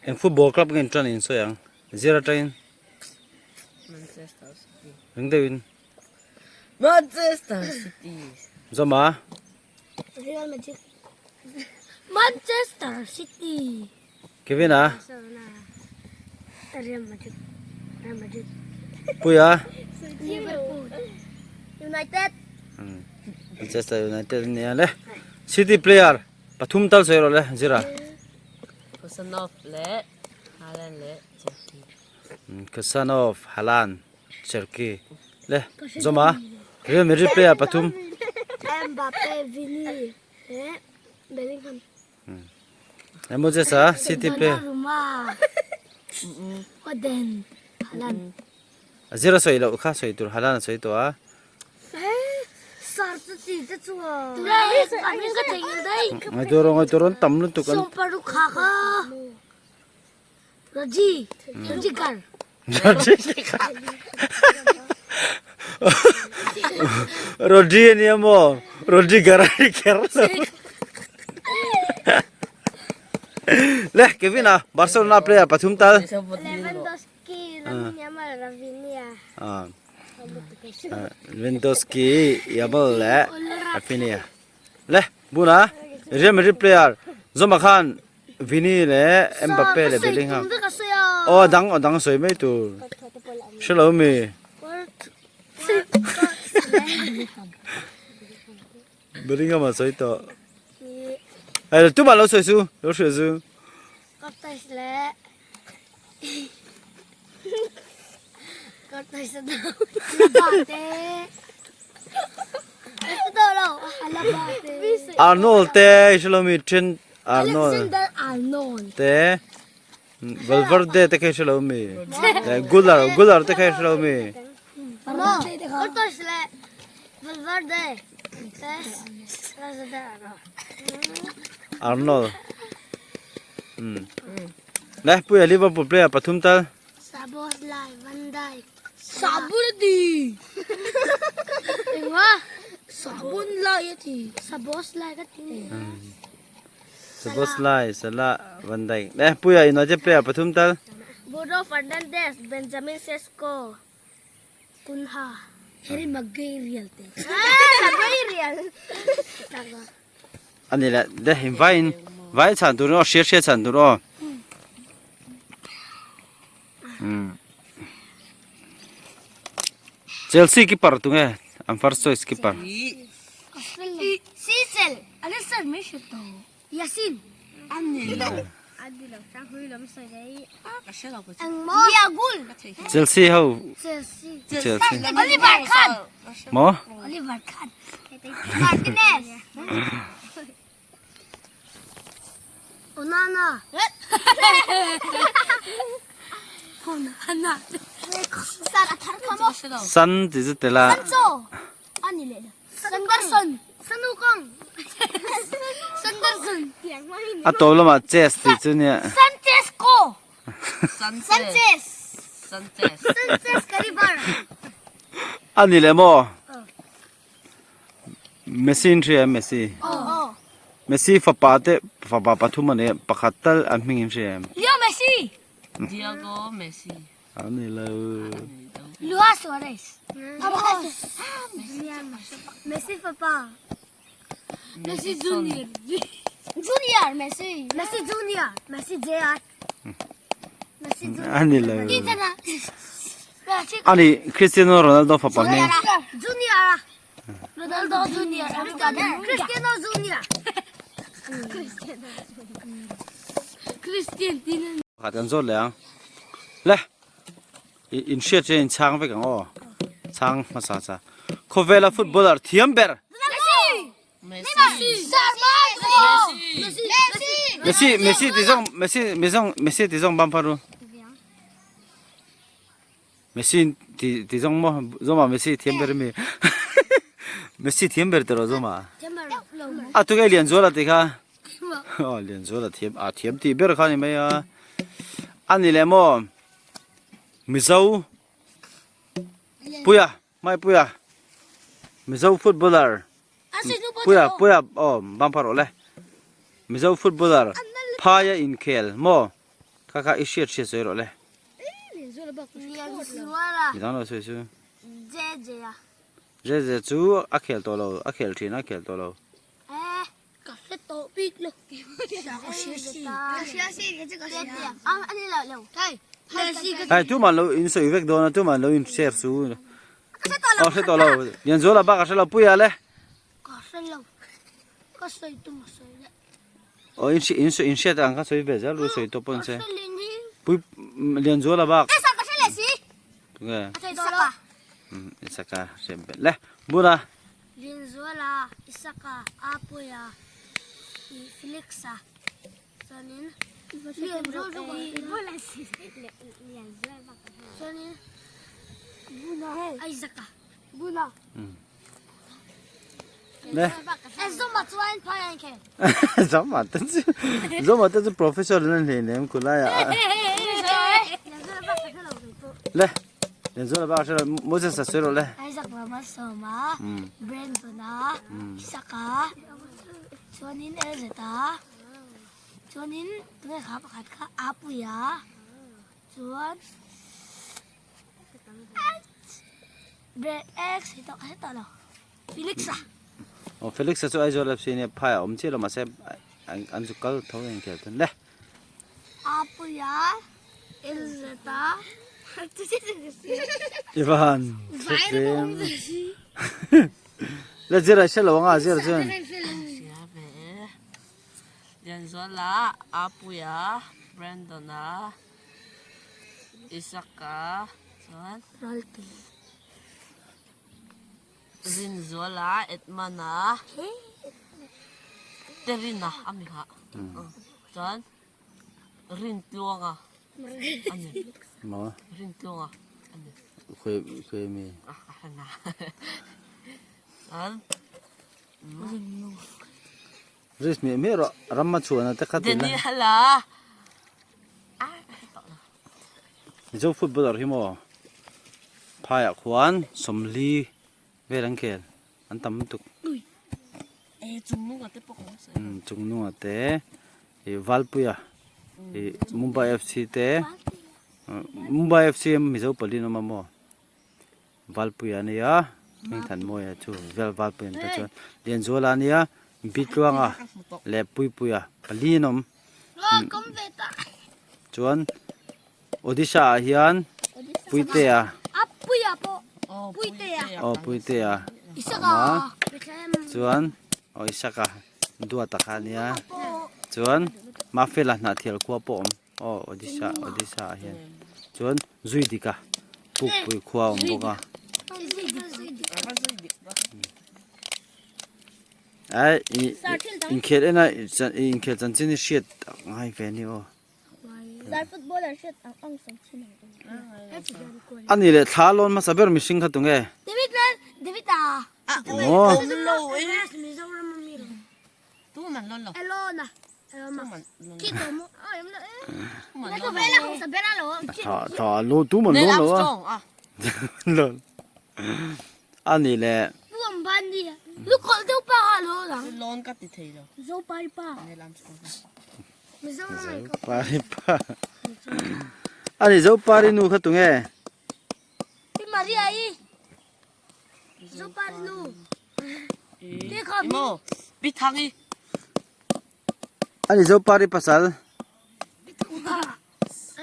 Eng football club nge in tan in sawi ang? Zir atangin. Manchester City. Ring deuhin. Manchester City. Zoma. Real Madrid. Manchester City. Kevin a. Real Madrid. Real Madrid. Puia. Liverpool. United. Manchester United ania le. City player pathum tal sawi rawh le Zira. Khusanov leh Haaland leh Cherki. Khusanov, Haaland, Cherki le Zoma. Real Madrid player pathum. Mbappe, Vini leh Bellingham. Moses a City player. Donnarumma, Foden, Haaland. A zir a sawi loh kha sawi tur Haaland a sawi tawh a. Ngaihtuah rawh ngaihtuah rawh an tam lutuk an. Rodri a nia maw Rodrigar a ni kher lo. Le Kevin a Barcelona player pathum tal. Lewandowski, Yamal leh Rafinha. Le buna Real Madrid player Zoma khan Vini leh Mbappe leh Bellingham. Aw a dang a dang sawi mai tur. Hrelo mi. Bellingham a sawi tawh. Hei tumah lo sawi su, lo hrilh su. Arnold te i hrelo mi Trent Arnold te Valverde te kha i hrelo mi Guler Guler te kha i hrelo mi. Arnold Le Puia Liverpool player pathum tal. Szoboszlai, Van Dijk. Sabun a ti. Engah? Sabun lai a ti. Szoboszlai ka ti. Szoboszlai, Salah, Van Dijk. Le Puia United player pathum tal. Bruno Fernandes, Benjamin Sesko, Cunha, Harry Maguire te. Maguire. A ni le de in vai in vai chhan tur aw hriat hriat chhan tur aw umm Chelsea keeper tunge an first choice keeper Cecil Alisson Yasin Chelsea ho Chelsea Oliver Kahn maw Oliver Kahn Martinez Onana Onana San ti chu tel a Sancho ani leh Sanderson Sanukong Sanderson A tawp lamah chess tih chu nia. Sanchez ko Sanchez Sanchez Sanchez Karibar A ni leh maw? Messi in hria em Messi? Messi fapa te fapa pathum a nei a pakhat tal an hming in hria em? Leo Messi Diego Messi A ni lo. Luis Suarez Messi fapa Messi Junior Junior Messi Messi Junior Messi JR Messi Junior A ni lo. A ni Cristiano Ronaldo fapa hming. Junior Ronaldo Junior Cristiano Junior Cristiano Pakhat kan zawt leh ang. Le in hriat che in chhang vek ang aw. Chhang hmasa cha. Khawvela footballer thiam ber. Messi Messi Messi ti zawng Messi Messi zawng Messi ti zawng bam pharu. Messi ti ti zawng maw zawma Messi thiam ber ami Messi thiam ber tiraw zawma a tunge Lianzuala tih kha aw Lianzuala thiam a thiam tih ber kha ni mai a a ni leh maw Mizo Puia Hmaipuia Mizo footballer Puia Puia aw bang phah rawh le Mizo footballer phaia inkhel maw. Kha kha i hriat hriat sawi rawh le. Midang lo sawi chu. Jeje chu a khel tawh lo, a khel thin a, a khel tawh lo. Hei tuman lo in sawi vek dawn a, tuman lo in share chu. Aw hre tawh lo, Lianzuala bak a hre lo, Puia le. Aw in in in hriat ang kha sawi ve zel ru sawi tawh pawn se. Pui Lianzuala bak. Tunge? Isaka hriat belh le. Bula. Lianzuala, Isaka, Apuia, Felixa chuanin chuanin Isaka. Zoma te chu Zoma te chu professor an hlei nem khulai ah. Le. Lianzuala bak a hre lo Moses a sawi rawh le. Isaac Ramasawma, Brandon-a, Isaka, chuanin Elzeta, chuanin tunge kha pakhat kha Apuia, chuan Brand X hi tawh ka hre tawh lo Felix-a. Aw Felix-a chu Aizawl FC nia phai a awm chiah lo mahse an zu kal tho a inkhel thun le. Apuia Elzeta Ivan hretlem Le zir a hre lo anga zir chuan Lianzuala Apuia Brandon-a Isaka chuan Rinzuala Edmund-a Terina a mi nghah chuan Rintluanga a ni. Maw? Rintluanga a ni. Khawi khawi mi? A hran a. Chuan Risk miah miah rawh ram a chhuahna te kha tih na. Daniel-a a Mizo footballer hi maw phaiah khuan sawmli vel an khel an tam lutuk. Chungnunga te ih Valpuia ih Mumbai FC te Mumbai FC Mizo pali an awm a maw Valpuia a nia Hmingthanmawia chu vel Valpuia an ta chuan Lianzuala a nia Bitluanga leh Puipuia pali an awm chuan Odisha ah hian Puitea aw Puitea a awm a chuan aw Isaka Duata kha a nia chuan Mafela Hnahthial khua pawh a awm aw Odisha Odisha ah hian chuan Zuidika Pukpui khua a awm bawk a. Ai inkhel en a inkhel chanchin hi hriat ngai ve a ni aw. A ni leh thla lawn hmasa ber mihring kha tunge? Maw? Thla lawn tu man lawn lo a. A ni leh. Zoparipa Ani Zopari nu kha tunge? Pi Maria i Zopari nu Emaw Pi Thangi Ani Zopari pasal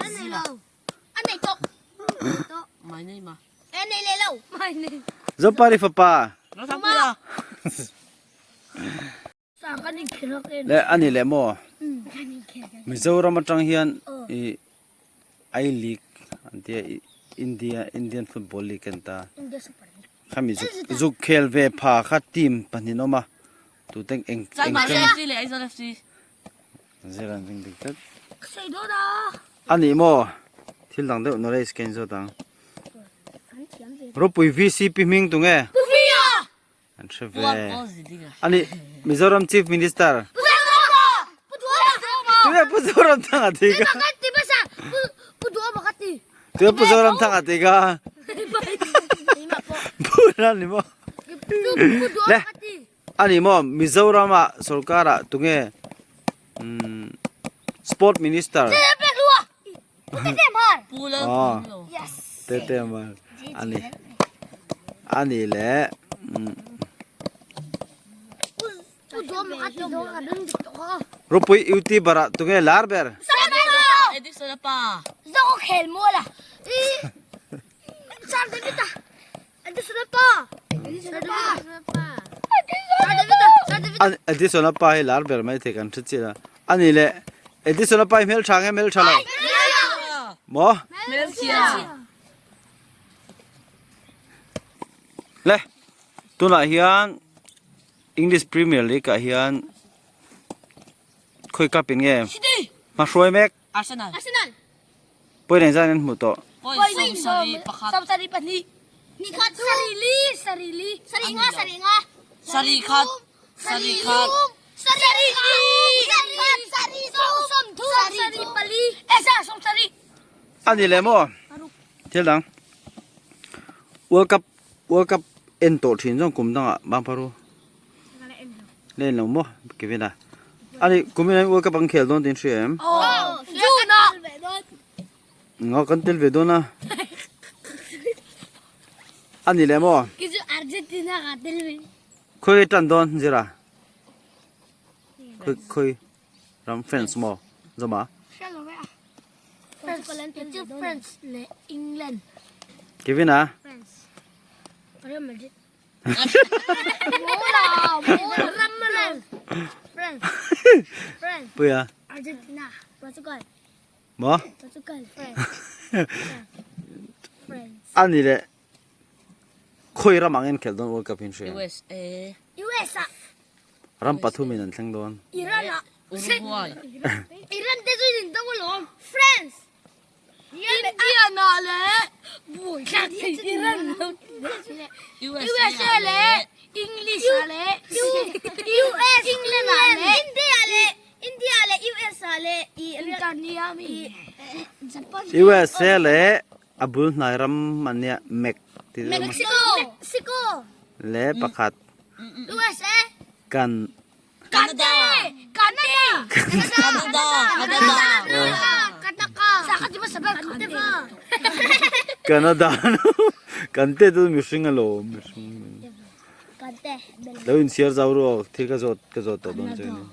An nei lo An nei tawh Mai nei ma An nei leh lo Mai nei Zopari fapa Rothangpuia Le a ni leh maw? Mizoram atang hian ih I league an tia India Indian football league an ta khami zuk zuk khel ve pha kha team pahnih an awm a tute eng eng zir an ring dik tlat a ni maw thil dang deuh knowledge ka inzawt ang ropui VCP hming tunge? An hre ve. A nih Mizoram Chief Minister. Tunge Pu Zoramthanga ti ka. Tunge Pu Zoramthanga ti ka. Pu ran ni maw. Le. A ni maw Mizoram ah sarkar ah tunge Sport Minister. Tete Hmar. Pu Lalpui lo. Yes. Tete Hmar. Ani. Ani le. Rupui YouTuber ah tunge lar ber? Edison pa. Zo khel mual a. Sir David a. Edison pa. Edison pa. Edison pa hi lar ber mai thei kan hre chiah a. Ani le Edison pa hi hmeltha nge hmeltha lo? Maw? Hmelchhia. Le tunah hian English Premier League ah hian khawi cup in nge hma hruai mek? Arsenal. Arsenal. Point engzat an hmuh tawh? Point 71. 72. Nikhat sarili sarili saringa saringa Sarikhat sarikhat sarili sari som thu sari pali esa som sari Ani le maw? Thil dang. World Cup World Cup en tawh thin zawng kum dangah Bangparu le en lo maw Kevin a. Ani kum in World Cup an khel dawn tin hria em? Nga kan tel ve dawn a. Ani le maw? Kichu Argentina ka tel ve. Khawi tan dawn zira? Khawi khawi ram France maw? Zama? France France le England. Kevin a? France. Real Madrid. Mola, mola, Ramala. France. France. Puia. Argentina. Portugal. Maw? Portugal. France. France. Ani le khawi ram ang en khelh dawn World Cup hin hria. USA. USA. Ram pathumin an thleng dawn. Iran ah. Uruguay. Iran te chu in dawng alawm. France. Indiana le buaithlak thei Iran lo USA le English ah le US England ah le India le India le USA le Italia mi Japan USA le a bul hnai ram an nia Mexico Mexico le pakhat USA kan Canada Canada Canada Canada Canada kan te chu mihring alawm mihring lo inchhiar zau ru aw thil ka zawt ka zawt tawh dawn chu a ni.